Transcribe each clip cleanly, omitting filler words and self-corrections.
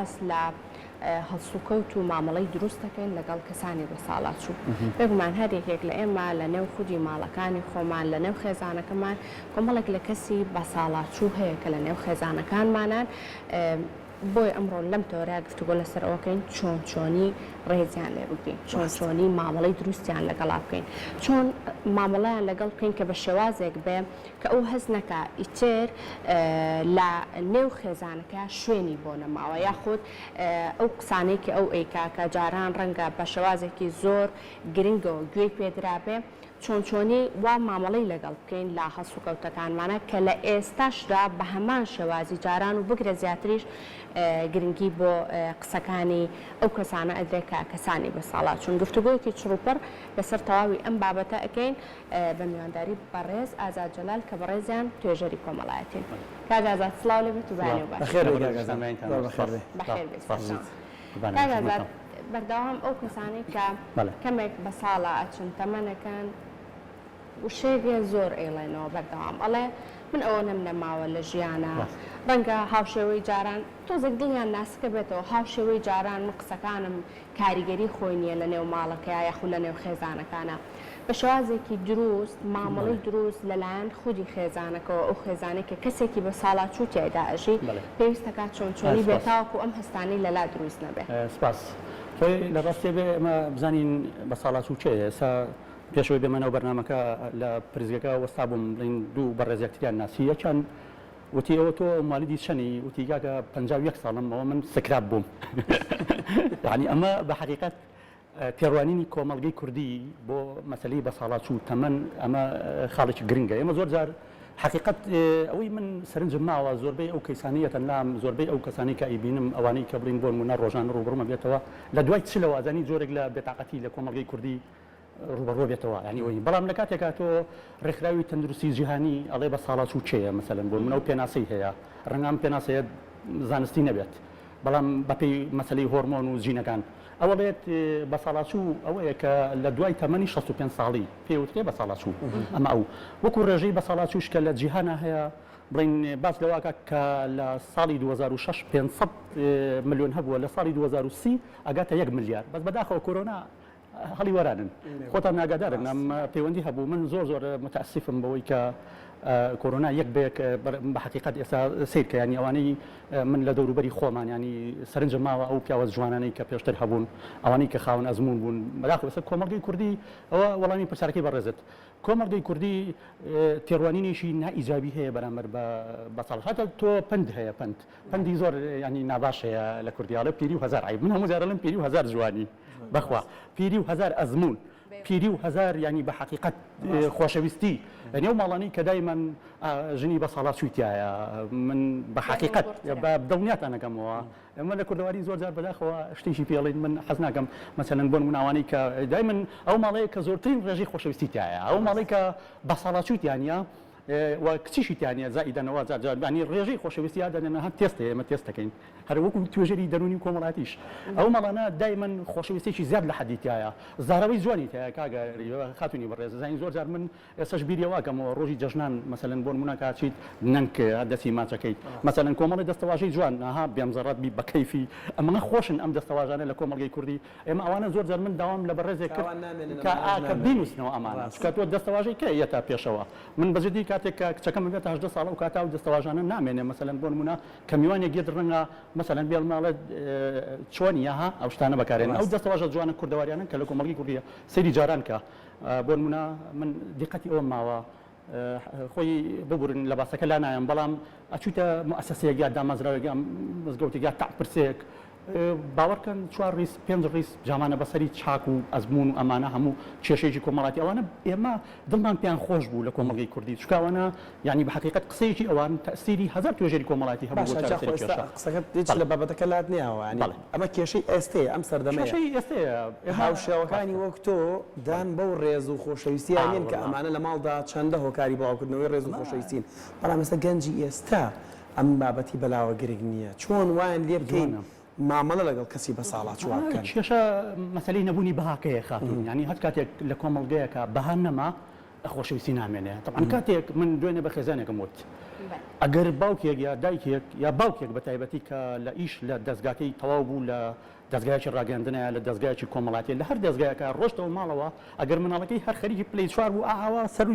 باس لە هەڵسوکەوت و مامەڵەی دروست دەکەین لەگەڵ کەسانی بەساڵاچوو. بێگومان هەر یەکێک لە ئێمە لە نێو خودی ماڵەکانی خۆمان، لە نێو خێزانەکەمان کۆمەڵێک لە کەسی بەساڵاچوو هەیە کە لە نێو خێزانەکانمانان، بۆیە ئەمڕۆ لەم تەوەرەیا گفتوگۆ لەسەر ئەوە کەین چۆن چۆنی ڕێزیان لێ بگرین، چۆن چۆنی مامەڵەی دروستیان لەگەڵا بکەین، چۆن مامەڵەیان لەگەڵ بکەین کە بە شێوازێک بێ کە ئەو هەست نەکا ئیتر لە نێو خێزانەکە شوێنی بۆ نەماوە یاخود ئەو قسانەی کە ئەو ئەیکا کە جاران ڕەنگە بە شێوازێکی زۆر گرنگەوە گوێی پێدرابێ چۆن چۆنی وا مامەڵەی لەگەڵ بکەین لە هەڵسوکەوتەکانمانا کە لە ئێستاشدا بە هەمان شێوازی جاران و بگرە زیاتریش گرنگی بۆ قسەکانی ئەو کەسانە ئەدرێ کە کەسانی بەساڵاچوون. گفتوگۆیەکی چڕوپڕ لەسەر تەواوی ئەم بابەتە ئەکەین بە میوانداری بەڕێز ئازاد جەلال کە بەڕێزیان توێژەری کۆمەڵایەتین. کاک ئازاد سڵاو لێبێت و بەیانی و باش. بەخێر بێی سەرچاوم. کاک ئازاد بەردەوام ئەو کەسانەی کە کەمێک بە ساڵا ئەچن تەمەنەکەن وشەیەک هەیە زۆر ئەیڵێنەوە بەردەوام ئەڵێ من ئەوەنەم نەماوە لە ژیانا ڕەنگە هاوشێوەی جاران تۆزێک دڵیان ناسکە بێتەوە هاوشێوەی جاران من قسەکانم کاریگەری خۆی نییە لە نێو ماڵەکەیا یاخود لە نێو خێزانەکانا بە شێوازێکی دروست مامەڵەی دروست لەلایەن خودی خێزانەکەوە ئەو خێزانەی کە کەسێکی بە ساڵاچوو تیایدا ئەژی پێویست دەکات چۆن چۆنی بێت تاوەکو ئەم هەستانەی لەلا دروست نەبێ. سپاس. خۆی لە ڕاستیە بێ ئێمە بزانین بە ساڵاچوو کێیە ئێستا پێش ئەوەی بێمە ناو بەرنامەکە لە پرسگەکە وەستابووم بڵێین دوو بەڕێز یەکتریان ناسی یەکیان وتی ئەوە تۆ موالیدی چەنی؟ وتی کاکە 51 ساڵم ئەوە من سکراب بووم یانی ئەمە بە حەقیقەت تێڕوانینی کۆمەڵگەی کوردی بۆ مەسەلەی بەساڵاچوو تەمەن ئەمە خاڵێکی گرنگە ئێمە زۆر جار حەقیقەت ئەوەی من سەرنجم ماوە زۆربەی ئەو کەیسانەی یەتە لام زۆربەی ئەو کەسانەی کە ئەیبینم ئەوانەی کە بڵین بۆ نموونە ڕۆژانە ڕووبەڕوومە بێتەوە لە دوای چلەوە ئەزانی جۆرێک لە بێتاقەتی لە کۆمەڵگەی کوردی ڕووبەڕوو بێتەوە یانی ئەوەی بەڵام لە کاتێکا تۆ ڕێکخراوی تەندروستی جیهانی ئەڵێ بە ساڵاچوو کێیە مەسەلەن بۆ نموونە ئەو پێناسەی هەیە ڕەنگە ئەم پێناسەیە زانستی نەبێت بەڵام بەپێی مەسەلەی هۆرمۆن و جینەکان ئەو ئەڵێت بەساڵاچوو ئەوەیە کە لە دوای تەمەنی 65 ساڵی پێی وترێ بەساڵاچوو ئەمە ئەو وەکو ڕێژەی بەساڵاچووش کە لە جیهانا هەیە بڵێین باس لەوە ئەکا کە لە ساڵی 2006 500 ملیۆن هەبووە لە ساڵی 2030 ئەگاتە یەک ملیار بەس بەداخەوە کۆرۆنا هەڵی وەرانن خۆتان ئاگادارن ئەم پەیوەندی هەبوو من زۆر زۆر متاسفم بەوەی کە کۆرۆنا یەک بە یەک بە حقیقەت ئێستا سەیر کە یانی ئەوانەی من لە دەوروبەری خۆمان ینی سەرنجم ماوە ئەو پیاوە جوانانەی کە پێشتر هەبوون ئەوانەی کە خاوەن ئەزموون بوون بەداخەوە ئێستا کۆمەڵگەی کوردی ئەوە وەڵامی پرسیارەکەی بەڕێزت کۆمەڵگەی کوردی تێڕوانینێکی نائیجابی هەیە بەرامبەر بە بەساڵ هەتا تۆ پەند هەیە پەند پەندی زۆر ینی ناباش هەیە لە کوردی ئەڵێ پیری و هەزار عەیب من هەموو جار ئەڵێم پیری و هەزار جوانی بەخوا پیری و هەزار ئەزموون پیری و هەزار ینی بە حەقیقەت خۆشەویستی لەنێو ماڵانی کە دایمەن ژنی بە ساڵاچووی تایە من بە حەقیقەت بە دڵنیاتان ئەکەمەوە ئێمە لە کوردەواری زۆر جار بەداخەوە شتێکی پێڵین من حەز ناکەم مەسەلەن بۆ نموونە ئەوانەی کە دایمەن ئەو ماڵەیە کە زۆرترین ڕێژەی خۆشەویستی تایە ئەو ماڵەی کە بە ساڵاچووی تیا نییە و کچیشی تیا نییە زائیدەن وا جار جار یانی ڕێژەی خۆشەویستی یا دەنێن هەر تێست هەیە ئێمە تێست دەکەین هەر وەکو توێژەری دەروونی و کۆمەڵایەتیش ئەو ماڵانە دایمەن خۆشەویستیی زیاد لە حەدی تایە زاراوەی جوانی تایە کاکە خاتوونی بەڕێز زانی زۆر جار من ئێستاش بیری ئەوە ئەکەمەوە ڕۆژی جەژنان مەسەلەن بۆ نموونە کە ئەچیت نەنک دەستی ماچەکەیت مەسەلەن کۆمەڵی دەستەواژەی جوان ئەها بێم زەڕەت بی بە کەیفی ئەمانە خۆشن ئەم دەستەواژانە لە کۆمەڵگەی کوردی ئێمە ئەوانە زۆر جار من داوام لە بەڕێزێک کرد چاوان نامێنن کە ئەمانەش ئا کە نامێنن بینووسنەوە ئەمانە ڕاستە. چونکە تۆ دەستەواژەی کێ یەتە پێشەوە من بە جدی کاتێک کە کچەکەم ئەبێتە 18 ساڵ ئەو کاتە ئەو دەستەواژانە نامێنێ مەسەلەن بۆ نموونە کە میوانێک یەت ڕەنگە مەسەلەن بێ ئەڵێت چۆنی ها ئەو شتانە بەکارێنن ئەو ڕاستە. دەستەواژە جوانە کوردەواریانەن کە لە کۆمەڵگەی کوردییە سەیری جاران کە بۆ نموونە من دیقەتی ئەوەم ماوە خۆی ببورن لە باسەکە لا نایەم بەڵام ئەچوویتە موئەسەسەیەک یا دامەزراوێک یا مزگەوتێک یا تاق پرسەیەک باوەڕکەن چوار ڕیز پێنج ڕیز جامانە بەسەری چاک و ئەزموون و ئەمانە هەموو کێشەیەکی کۆمەڵاتی ئەوانە ئێمە دڵمان پێیان خۆش بوو لە کۆمەڵگەی کوردی چونکە ئەوانە یانی بە حەقیقەت قسەیەکی ئەوان تەئسیری هەزار توێژەری کۆمەڵایەتی هەبوو بۆ باشە جا خۆ چارەسەری ئێستا کێشە قسەکەت هیچ بەڵێ لە بابەتەکە لات نەیاوە یانی بەڵێ. ئەمە کێشەی ئێستەیە ئەم سەردەمەیە. کێشەی ئێستەیە ئێمە هاوشێوەکانی ڕاستە. وەک تۆ دان بەو ڕێز و خۆشەویستییە ئا نێن کە وەڵا. ئەمانە لە ماڵدا چەندە هۆکاری بڵاوکردنەوەی ڕێز و ئەمە خۆشەویستین بەڵام ئێستا گەنجی ئێستا ئەم بابەتی بەلاوە گرنگ نییە چۆن وایان لێ بکەین جوانە. مامەڵە لەگەڵ کەسی بەساڵاچووا ئەمە بکەن؟ کێشە مەسەلەی نەبوونی بەهاکەیە خاتوون یانی هەر کاتێک لە کۆمەڵگەیەکا بەها نەما. خۆشەویستی نامێنێ. تەبعەن کاتێک من دوێنێ بە خێزانێکم وت ئەگەر باوکێک یا دایکێک یا باوکێک بە تایبەتی کە لە ئیش لە دەزگاکەی تەواو بوو لە دەزگایەکی ڕاگەیاندنە یا لە دەزگایەکی کۆمەڵاتیە لە هەر دەزگایەکە ڕۆشتەوە ماڵەوە ئەگەر مناڵەکەی هەر خەریکی پلەی چوار بوو ئاوا سەر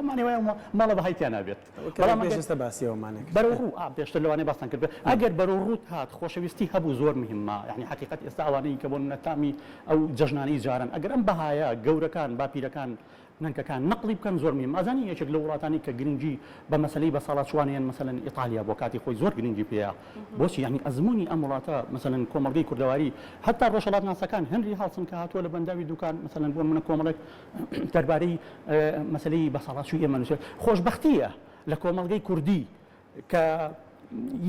مانێ وایە ماڵە بەهای تیا نابێت. بەڵام پێش ئێستا باسی ئەوەمان نەکرد. بەرەو ڕوو ئا پێشتر لەوانەیە باستان کردبێت ئەگەر بەرەو ڕووت هات خۆشەویستی هەبوو زۆر مهمە یانی حەقیقەت ئێستا ئەوانەی کە بۆ نمونە تامی ئەو جەژنانەی جاران ئەگەر ئەم بەهایە گەورەکان باپیرەکان نەنکەکان نەقڵی بکەن زۆر مهمە ئەزانی یەکێک لەو وڵاتانەی کە گرنگی بە مەسەلەی بەساڵاچووان یان مەسەلەن ئیتالیا بۆ کاتی خۆی زۆر گرنگی پێیە بۆچی یانی ئەزموونی ئەم وڵاتە مەسەلەن کۆمەڵگەی کوردەواری هەتا ڕۆژهەڵاتناسەکان هنری هاڵسن کە هاتووە لە بەنداوی دوکان مەسەلەن بۆ نمونە کۆمەڵێک دەربارەی مەسەلەی بەساڵاچووی ئێمە نووسێت، خۆشبەختییە لە کۆمەڵگەی کوردی کە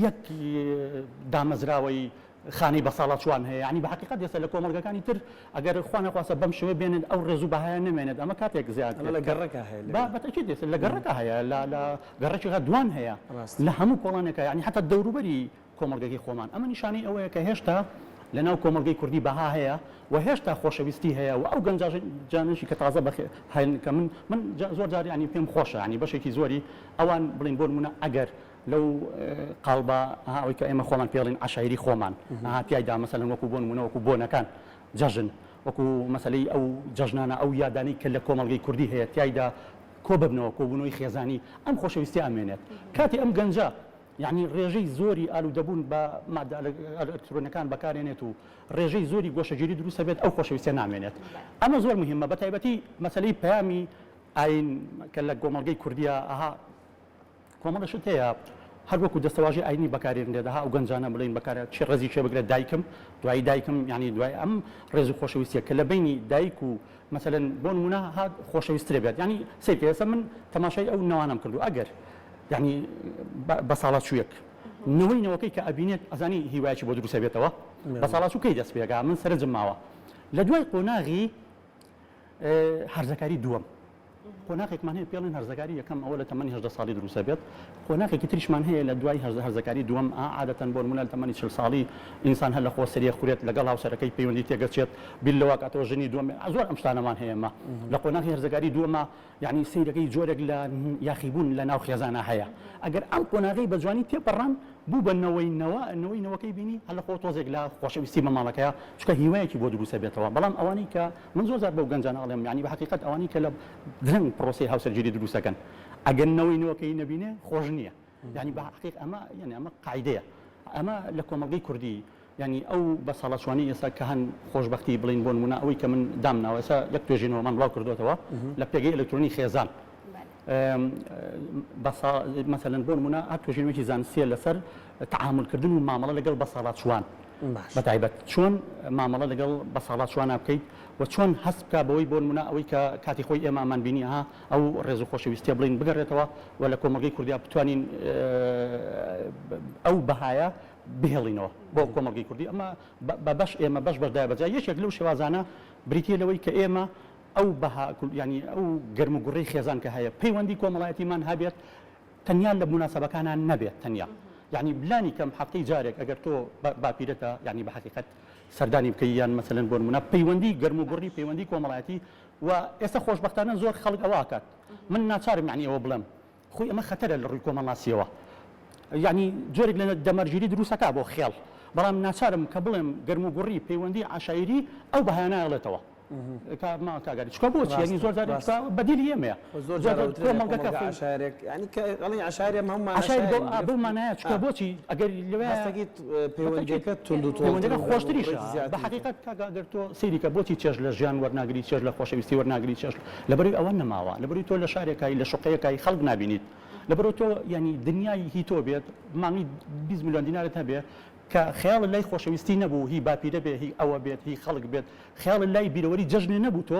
یەک دامەزراوەی خانەی بەساڵاچووان هەیە، یانی بە حەقیقەت ئێستا لە کۆمەڵگەکانی تر ئەگەر خوا نەخواستە بەم شێوەیە بێنێت ئەو ڕێز و بەهایە نەمێنێت، ئەمە کاتێک زیاد ئەمە لە گەڕەکا هەیە لەوێ. بە تەئکید ئێستا لە گەڕەکا هەیە، لە لە گەڕەکێکا دوان هەیە، لە هەموو کۆڵانێکا یانی حەتا دەوروبەری کۆمەڵگەکەی خۆمان. ئەمە نیشانەی ئەوەیە کە هێشتا لە ناو کۆمەڵگەی کوردی بەها هەیە و هێشتا خۆشەویستی هەیە و ئەو گەنجانەشی کە تازە بەخێ هەن کە من من زۆر جار یانی پێم خۆشە یانی بەشێکی زۆری ئەوان بڵین بۆ نموونە ئەگەر لەو قاڵبە ها ئەوەی کە ئێمە خۆمان پێڵین عەشایری خۆمان ها تیایدا مەسەلەن وەکوو بۆ نموونە وەکوو بۆنەکان جەژن وەکوو مەسەلەی ئەو جەژنانە ئەو یادانەی کە لە کۆمەڵگەی کوردی هەیە تیایدا کۆ ببنەوە کۆبوونەوەی خێزانی ئەم خۆشەویستیە ئەمێنێت کاتێ ئەم گەنجە یەعنی ڕێژەی زۆری ئالوودەبوون بە مادە ئەلکترۆنیەکان بەکارێنێت و ڕێژەی زۆری گۆشەگیری دروست ئەبێت ئەو خۆشەویستیە نامێنێت ئەمە زۆر مهمە بەتایبەتی مەسەلەی پەیامی ئاین کە لە کۆمەڵگەی کوردیە ئەها کۆمەڵە شت هەیە هەر وەکو دەستەواژەی ئاینی بەکارێنرێت ئەها ئەو گەنجانە بڵێن بەکارە چی ڕێزی کێ بگرێت دایکم دوایی دایکم یعنی دوای ئەم ڕێز و خۆشەویستیە کە لە بینی دایک و مەسەلەن بۆ نمونە هات خۆشەویسترە بێت یعنی سەیرکە ئێستا من تەماشای ئەو نەوانەم کردو ئەگەر یعنی بەساڵاچوویەک نەوەی نەوەکەی کە ئەبینێت ئەزانی هیوایەکی بۆ دروست ئەبێتەوە بەساڵاچوو کەی دەست پێکا من سەرنجم ماوە لە دوای قۆناغی هەرزەکاری دووەم قۆناغێکمان هەیە پێڵێن هەرزەکاری یەکەم ئەوە لە تەمەنی 18 ساڵی دروستە بێت قۆناغێکی تریشمان هەیە لە دوای هەرزەکاری دووەم ئا عادەتەن بۆ نمونە لە تەمەنی 40 ساڵی ئینسان هەر لە خۆ سەریە خورێت لەگەڵ هاوسەرەکەی پەیوەندی تێگەچێت بیر لەوە کاتەوە ژنی دووەم زۆر ئەم شتانەمان هەیە ئێمە لە قۆناغی هەرزەکاری دووەمە یەعنی سەیرەکەی جۆرێک لە یاخیبوون لە ناو خێزانا هەیە ئەگەر ئەم قۆناغەی بە جوانی تێپەڕان بوو بە نەوەی نەوە نەوەی نەوەکەی بینی هەر لە خۆ تۆزێک لە خۆشەویستی بە ماڵەکەیە چونکە هیوایەکی بۆ دروست ئەبێتەوە بەڵام ئەوانەی کە من زۆر جار بەو گەنجانە ئەڵێم یەعنی بە حەقیقەت ئەوانەی کە لە درەنگ پرۆسەی هاوسەرگیری دروست ئەکەن ئەگەر نەوەی نەوەکەی نەبینێ خۆش نییە یانی بە حەقیق ئەمە یانی ئەمە قاعیدەیە ئەمە لە کۆمەڵگەی کوردی یانی ئەو بەساڵاچوانەی ئێستا کە هەن خۆشبەختی بڵین بۆ نمونە ئەوەی کە من دامناوە ئێستا یەک توێژینەوەمان بڵاو کردوێتەوە لە پێگەی ئەلکترۆنی خێزان مەسەلەن بۆ نمونە هەر توێژینەوەیەکی زانستیە لەسەر تەعامولکردن و مامەڵە لەگەڵ بەساڵاچوان بە تایبەت چۆن مامەڵە لەگەڵ بەساڵاچوانا بکەیت و چۆن هەست بکە بەوەی بۆ نمونە ئەوەی کە کاتی خۆی ئێمە ئەمان بینی ها ئەو ڕێز و خۆشەویستیە بڵین بگەڕێتەوە و لە کۆمەڵگەی کوردیا بتوانین ئەو بەهایە بهێڵینەوە بۆ کۆمەڵگەی کوردی ئەمە بە بەش ئێمە بەش بەشدایە بەجا یەکێک لەو شێوازانە بریتیە لەوەی کە ئێمە ئەو بەها یانی ئەو گەرم و گوڕی خێزان کە هەیە پەیوەندی کۆمەڵایەتیمان هەبێت تەنیا لە موناسەبەکانا نەبێت تەنیا یانی لانی کەم هەفتەی جارێک ئەگەر تۆ باپیرەتە یانی بە حەقیقەت سەردانی بکەی یان مەسەلەن بۆ نمونە پەیوەندی گەرم و گوڕی پەیوەندی کۆمەڵایەتی و ئێستا خۆشبەختانە زۆر خەڵک ئەوە ئەکات من ناچارم یانی ئەوە بڵێم خۆی ئەمە خەتەرە لە ڕووی کۆمەڵناسیەوە یانی جۆرێک لە دەمارگیری دروستەکا بۆ خێڵ بەڵام ناچارم کە بڵێم گەرم و گوڕی پەیوەندی عەشایری ئەو بەهایە نایەڵێتەوە کاگاری چکە بۆچی یانی زۆر جار چکە بەدیلی ئێمەیە زۆر جار کۆمەڵگەکە عەشایرێک یانی کە ئەڵێن عەشایرێ هەموومان عەشایر بەو مانایە چکە بۆچی ئەگەر لەوێ هەستەکەی پەیوەندیەکە توند و تۆڵ پەیوەندیەکە خۆشتریشە بە حەقیقەت کاکە ئەگەر تۆ سەیری کە بۆچی چێژ لە ژیان وەرناگری چێژ لە خۆشەویستی وەرناگری چێژ لەبەرەوەی ئەوە نەماوە لەبەرەوەی تۆ لە شارێکای لە شوقەیەکای خەڵک نابینیت لەبەرەوە تۆ یانی دنیای هی تۆ بێت مانگی 20 ملیۆن دینارت هەبێ کە خەیاڵت لای خۆشەویستی نەبوو هی باپیرە بێ هی ئەوە بێت هی خەڵک بێت خەیاڵت لای بیرەوەری جەژنێ نەبوو تۆ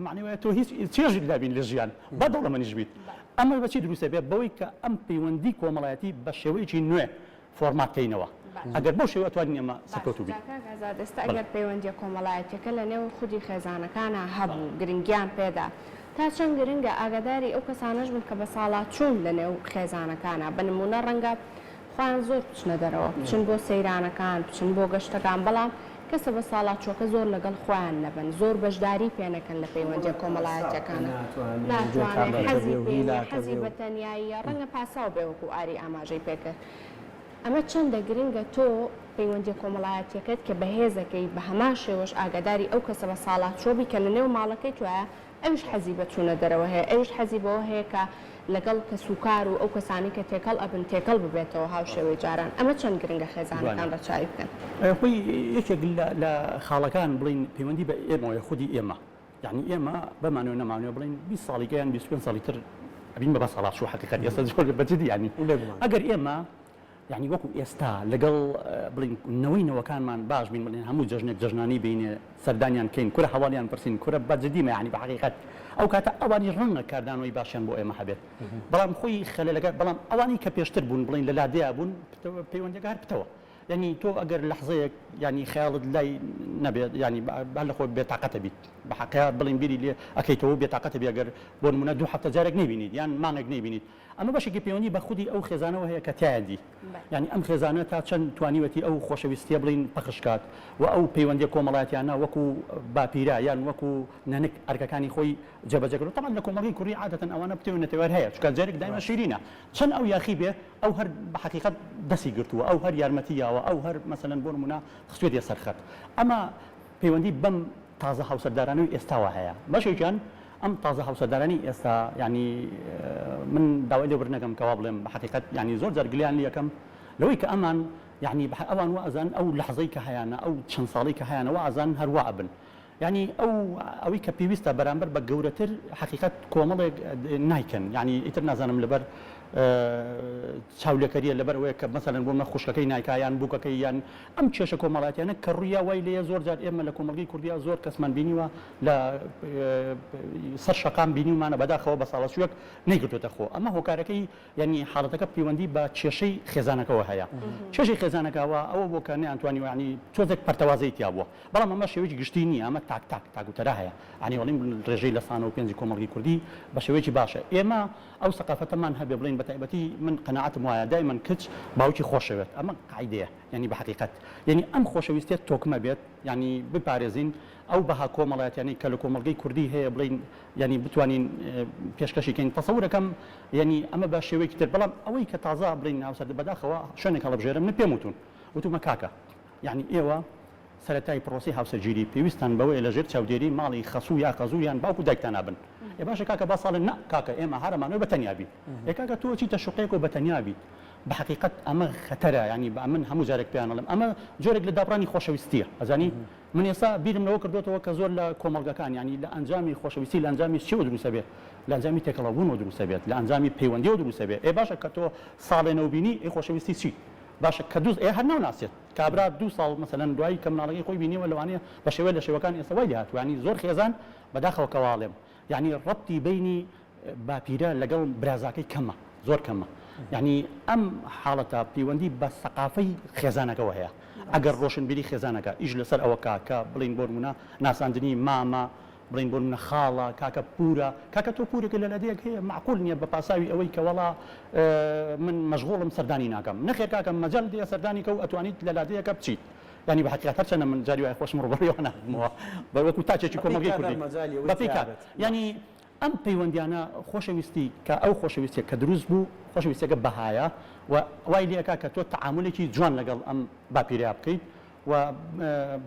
مەعنای وایە تۆ هیچ چێژێک نابینی لە ژیان با دەوڵەمەنیش بیت ئەمە بە چی دروست دەبێت بەوەی کە ئەم پەیوەندی کۆمەڵایەتی بە شێوەیەکی نوێ فۆرمات کەینەوە ئەگەر بەو شێوە ئەتوانین ئێمە سەرکەوتوو بین. باشە کاک ئازاد ئێستا ئەگەر پەیوەندیە کۆمەڵایەتیەکە لە نێو خودی خێزانەکانا هەبوو گرنگیان پێدا تا چەند گرنگە ئاگاداری ئەو کەسانەش بن کە بەساڵاچوون لە نێو خێزانەکانا بە نموونە ڕەنگە خۆیان زۆر بچنە دەرەوە بچن بۆ سەیرانەکان بچن بۆ گەشتەکان بەڵام. کەسە بەساڵاچووەکە زۆر لەگەڵ خۆیان نەبەن، زۆر بەشداری پێ نەکەن لە پەیوەندییە کۆمەڵایەتییەکانا. ناتوانێ، حەزی پێ نییە، حەزی بە تەنیاییە، ڕەنگە پاساو بێ وەکوو ئاری ئاماژەی پێ کرد. ئەمە چەندە گرنگە تۆ پەیوەندییە کۆمەڵایەتییەکەت کە بەهێزەکەی بە هەمان شێوەش ئاگاداری ئەو کەسە بەساڵاچووە بی کە لەنێو ماڵەکەی تۆیە، ئەویش حەزی بە چوونە دەرەوە هەیە، ئەویش حەزی بەوە هەیە کە لەگەڵ کەسوکار و ئەو کەسانەی کە تێکەڵ ئەبن تێکەڵ ببێتەوە هاوشێوەی جاران، ئەمە چەند گرنگە خێزانەکان ڕەچاوی بکەن؟ خۆی یەکێک لە خاڵەکان بڵێین پەیوەندی بە ئێمەوەیە خودی ئێمە یانی ئێمە بمانەوێ نەمانەوێ بڵێین 20 ساڵی کە یان 25 ساڵی تر ئەبین بە بەساڵاچوو حەقیقەت ئێستا زۆر بە جدی یانی ئەگەر ئێمە یانی وەکو ئێستا لەگەڵ بڵێین نەوەی نەوەکانمان باش بین بڵێن هەموو جەژنێک جەژنانی بینێ سەردانیان کەین کورە هەواڵیان پرسین کورە بە جدیمە یانی بە حەقیقەت ئەو کاتە ئەوانیش ڕەنگە کاردانەوەی باشیان بۆ ئێمە هەبێت بەڵام خۆی خەلەلەکە بەڵام ئەوانی کە پێشتر بوون بڵێن لە لادێیا بوون پەیوەندیەکە هەر پتەوە یانی تۆ ئەگەر لەحزەیەک یانی خەیاڵت لای نەبێت یانی هەر لە خۆت بێتاقەتە بیت بە حەقیقەت بڵێن بیری لێ ئەکەیتەوە و بێتاقەتە بی ئەگەر بۆ نمونە دوو هەفتە جارێک نەیبینیت یان مانگێک نەیبینیت ئەمە بەشێکی پەیوەندی بە خودی ئەو خێزانەوە هەیە کە تیایەتی یانی ئەم خێزانە تا چەند توانیوەتی ئەو خۆشەویستیە بڵین پەخش کات و ئەو پەیوەندیە کۆمەڵایەتیانە وەکو باپیرە یان وەکو نەنک ئەرکەکانی خۆی جێبەجێ کردوە تەبعەن لە کۆمەڵگەی کوردی عادەتەن ئەوانە پتەوی نەتەوەر هەیە چونکە جارێک دایمە شیرینە چەند ئەو یاخی بێ ئەو هەر بە حەقیقەت دەسی گرتووە ئەو هەر یارمەتی یاوە ئەو هەر مەسەلەن بۆ نمونە خستوێتیە سەر خەت ئەمە پەیوەندی بەم تازە هاوسەردارانەی ئێستاوە هەیە بەشێکیان ئەم تازە هاوسەردارانی ئێستا یانی من داوای لێبوردن ئەکەم کە وا بڵێم بە حەقیقەت یانی زۆر جار گلیان لێ ئەکەم لەوەی کە ئەمان یانی ئەوان وا ئەزانن ئەو لەحزەی کە هەیانە ئەو چەند ساڵەی کە هەیانە وا ئەزانن هەر وا ئەبن یانی ئەو ئەوەی کە پێویستە بەرامبەر بە گەورەتر حەقیقەت کۆمەڵێک نایکەن یانی ئیتر نازانم لەبەر چاولێکەریە لەبەر ئەوەیە کە مەسەلەن بۆ منە خوشکەکەی نایکا یان بووکەکەی یان ئەم کێشە کۆمەڵایەتیانە کە ڕوویا وای لێیە زۆر جار ئێمە لە کۆمەڵگەی کوردیا زۆر کەسمان بینیوە لە سەر شەقام بینیومانە بەداخەوە بە ساڵەچوویەک نەیگرتوێتە خۆ ئەمە هۆکارەکەی یعنی حاڵەتەکە پەیوەندی بە کێشەی خێزانەکەوە هەیە کێشەی خێزانەکەوە ئەوە بۆ کە نەیانتوانیوە یعنی تۆزێک پەرتەوازەی تیا بووە بەڵام ئەمە شێوەیەکی گشتی نییە ئەمە تاک تاک تاک و تەرا هەیە یعنی وەڵیم ڕێژەی لە سانە و پێنجی کۆمەڵگەی کوردی بە شێوەیەکی باشە ئێمە ئەو سەقافەتەمان هەبێ بڵێین بە تایبەتی من قەناعەتم وایە دایمەن کچ باوکی خۆشەوێت ئەمە قاعیدەیە یانی بە حەقیقەت یانی ئەم خۆشەویستیە تۆکمە بێت یانی بپارێزین ئەو بەها کۆمەڵایەتیانەی کە لە کۆمەڵگەی کوردی هەیە بڵێین یانی بتوانین پێشکەشی کەین تەسەورەکەم یانی ئەمە بە شێوەیەکی تر بەڵام ئەوەی کە تازە بڵێین هاوسەر بەداخەوە شوێنێک هەڵبژێرم من پێم وتون وتومە کاکە یانی ئێوە سەرەتای پڕۆسەی هاوسەرگیری پێویستتان بەوەیە لە ژێر چاودێری ماڵی خەسوو یا خەزوور یان باوک و دایکتانا بن. ئێ باشە کاکە با ساڵێ نا کاکە ئێمە هەر ئەمانەوێ بە تەنیا بین. ئێ کاکە تۆ ئەچیتە شوقەیەکەوە بە تەنیا بیت. بە حەقیقەت ئەمە خەتەرە یانی بە ئەمن هەموو جارێک پێیان ئەڵێم ئەمە جۆرێک لە دابڕانی خۆشەویستییە ئەزانی من ئێستا بیرم لەوە کردۆتەوە کە زۆر لە کۆمەڵگەکان یانی لە ئەنجامی خۆشەویستی لە ئەنجامی چیەوە دروست ئەبێ لە ئەنجامی تێکەڵاوبوونەوە دروست ئەبێت لە ئەنجامی پەیوەندیەوە دروست ئەبێ ئێ باشە کە تۆ ساڵێ نەوبینی ئێ خۆشەویستی چی باشە کە دوو ئێ هەر ناوناسێت کابرا دوو ساڵ مەسەلەن دوایی کە مناڵەکەی خۆی بینیوە لەوانەیە بە شێوەیە لە شێوەکان ئێستا وای لێهاتووە یانی زۆر خێزان بەداخەوە کە واڵێم یانی ڕەبتی بەینی باپیرە لەگەڵ برازاکەی کەمە زۆر کەمە یانی ئەم حاڵەتە پەیوەندی بە سەقافەی خێزانەکەوە هەیە ئەگەر ڕۆشنبیری خێزانەکە ئیش لەسەر ئەوە کا کە بڵین بۆ نمونە ناساندنی مامە بڵێین بۆ نمونە خاڵە، کاکە پورە، کاکە تۆ پورێکت لە لادێیەک هەیە مەعقول نیە بە پاساوی ئەوەی کە وەڵا من مەشغوڵم سەردانی ناکەم، نەخێر کاکە مەجال دێ سەردانی کە و ئەتوانیت لە لادێیەکە بچیت، یانی بە حەقیقەت هەرچەندە من جاری وایە خۆشم ڕووبەڕووی ئەوە نابمەوە بە وەکوو تاکێکی کۆمەڵگەی کوردی بە پێی کات یانی ئەم پەیوەندیانە خۆشەویستی کە ئەو خۆشەویستیە کە دروست بوو خۆشەویستیەکە بەهایە و وای لێ ئەکا کە تۆ تەعامولێکی جوان لەگەڵ ئەم باپیرەیا بکەیت و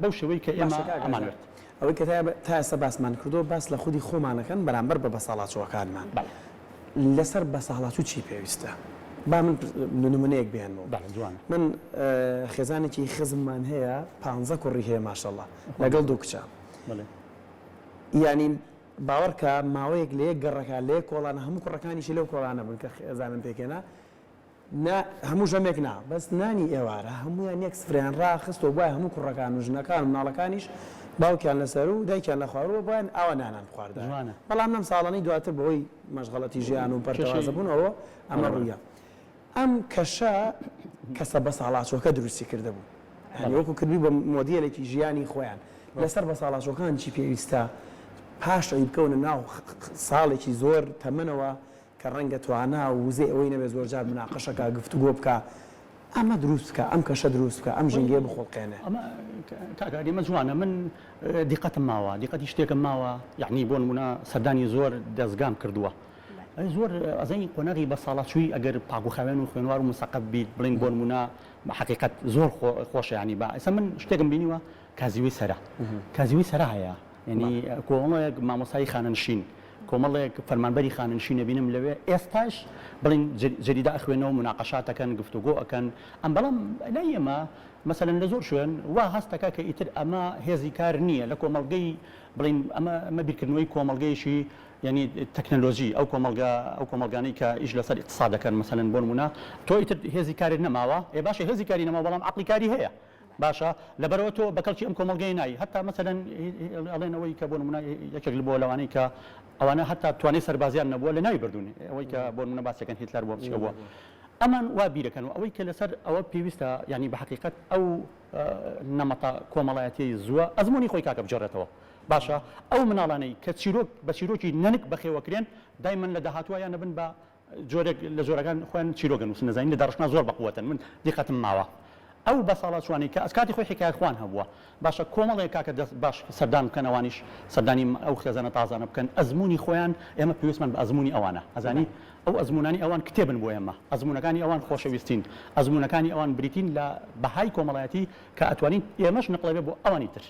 بەو شێوەی کە ئێمە باشە کاک ئازاد، ئەمانەوێت. ئەوەی کە تا ئێستا باسمان کردووە باس لە خودی خۆمان ئەکەن بەرامبەر بە بەساڵاچووەکانمان. بەڵێ. لەسەر بەساڵاچوو چی پێویستە؟ با من نمونەیەک بهێنمەوە. بەڵێ جوانە. من خێزانێکی خزممان هەیە پانزە کوڕی هەیە ماشەڵا لەگەڵ دوو کچە. بەڵێ. یانی باوەڕکە ماوەیەک لە یەک گەڕەکە لە یەک کۆڵانە هەموو کوڕەکانیشی لەو کۆڵانە بوون کە خێزانم پێکهێنا نا هەموو ژەمێک نا بەس نانی ئێوارە هەموویان یەک سفرەیان ڕاخستەوە بوایە هەموو کوڕەکان و ژنەکان و مناڵەکانیش باوکیان لەسەرو و دایکیان لە خوارووە بوایە ئاوا نانان بخواردایە جوانە. بەڵام لەم ساڵانەی دواتر بەهۆی مەشغەڵەتی ژیان و کێشەی پەرتەوازە بوونەوە ئەمە بەڵێ. ڕوویا ئەم کەشە کەسە بەساڵاچووەکە دروستی کردبوو یانی بەڵێ. وەکو کردبووی بە مۆدێلێکی ژیانی خۆیان لەسەر بەساڵاچووەکان چی پێویستە پاش ئەوی بکەونە ناو ساڵێکی زۆر تەمەنەوە کە ڕەنگە توانا و وزەی ئەوەی نەبێت زۆرجار مناقەشە کا، گفتوگۆ بکا. ئەمە دروست بکە، ئەم کەشە دروست بکە، ئەم ژینگەیە بخوڵقێنە. ئەمە کاک هادی ئەمە جوانە من دیقەتم ماوە دیقەتی شتێکم ماوە یەعنی بۆ نمونە سەردانی زۆر دەزگام کردووە زۆر ئەزانی قۆناغی بە ساڵاچووی ئەگەر پاک و خاوێن و خوێنوار و مسەقەف بیت بڵین بۆ نمونە بە حەقیقەت زۆر خۆشە یانی با ئێستا من شتێکم بینیوە کازیوەی سەرا کازیوەی سەرا هەیە یعنی کۆمەڵێک مامۆستای خانەنشین کۆمەڵێک فەرمانبەری خانەنشین ئەبینم لەوێ ئێستاش بڵین جەریدە ئەخوێنەوە مناقەشات ئەکەن گفتوگۆ ئەکەن ئەم بەڵام لای ئێمە مەسەلەن لە زۆر شوێن وا هەستەکە کە ئیتر ئەمە هێزی کار نییە لە کۆمەڵگەی بڵین ئەمە ئەمە بیرکردنەوەی کۆمەڵگەیەکی یعنی تەکنەلۆژی ئەو کۆمەڵگا ئەو کۆمەڵگانەی کە ئیش لەسەر ئیقتساد دەکەن مەسەلەن بۆ نمونە تۆ ئیتر هێزی کارت نەماوە ئێ باشە هێزی کاری نەماوە بەڵام عەقڵی کاری هەیە باشە لەبەرئەوە تۆ بەکەڵکی ئەم کۆمەڵگەیە نای هەتا مەسەلەن ئەڵێن ئەوەی کە بۆ نمونە یەکێک بۆ لەوانەی کە ئەوانە هەتا توانای سەربازیان نەبووە لە ناوی بردوون ئەوەی کە بۆ نمونە باسەکەن هیتلەر بووە چیە بووە ئەمان وا بیرەکەن و ئەوەی کە لەسەر ئەوە پێویستە یعنی بە حەقیقەت ئەو نەمەتە کۆمەڵایەتیەی زووە ئەزموونی خۆی کاکە بگێڕێتەوە باشە ئەو مناڵانەی کە چیرۆک بە چیرۆکی نەنک بەخێوەکرێن دایمەن لە داهاتووە یان ئەبن بە جۆرێک لە جۆرەکان خۆیان چیرۆک ئەنووسن ئەزانین لە داڕشتنا زۆر بەقوەتن من دیقەتم ماوە ئەو بەساڵاچووانەی کە ئەسکاتی خۆی حیکایەتخوان هەبووە باشە کۆمەڵێک کاکە دەست باش سەردان بکەن ئەوانیش سەردانی ئەو خێزانە تازانە بکەن ئەزموونی خۆیان ئێمە پێویستمان بە ئەزموونی ئەوانە ئەزانی ئەو ئەزموونانی ئەوان کتێبن بۆ ئێمە ئەزموونەکانی ئەوان خۆشەویستین ئەزموونەکانی ئەوان بریتین لە بەهای کۆمەڵایەتی کە ئەتوانین ئێمەش نقڵەبێ بۆ ئەوانی تر.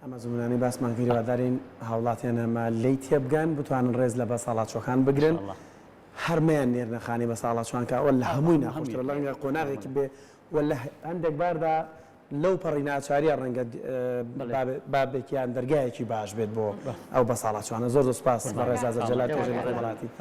ئەم ئەزموونانەی باسمان کرد هیوادارین هاوڵاتیان ئەمە لێی تێبگەن بتوانن ڕێز لە بەساڵاچووەکان بگرن هەر مەیان نێرنە خانەی بەساڵاچووان کە ئەوە لە هەمووی ناخۆشترە ڕەنگە قۆناغێکی بێ و لە هەندێک باردا لەو پەڕی ناچاریە ڕەنگە بابێک یان دەرگایەکی باش بێت بۆ ئەو بەساڵاچووانە زۆر زۆر سوپاس بەڕێز ئازەر جەلال توێژەری کۆمەڵایەتی.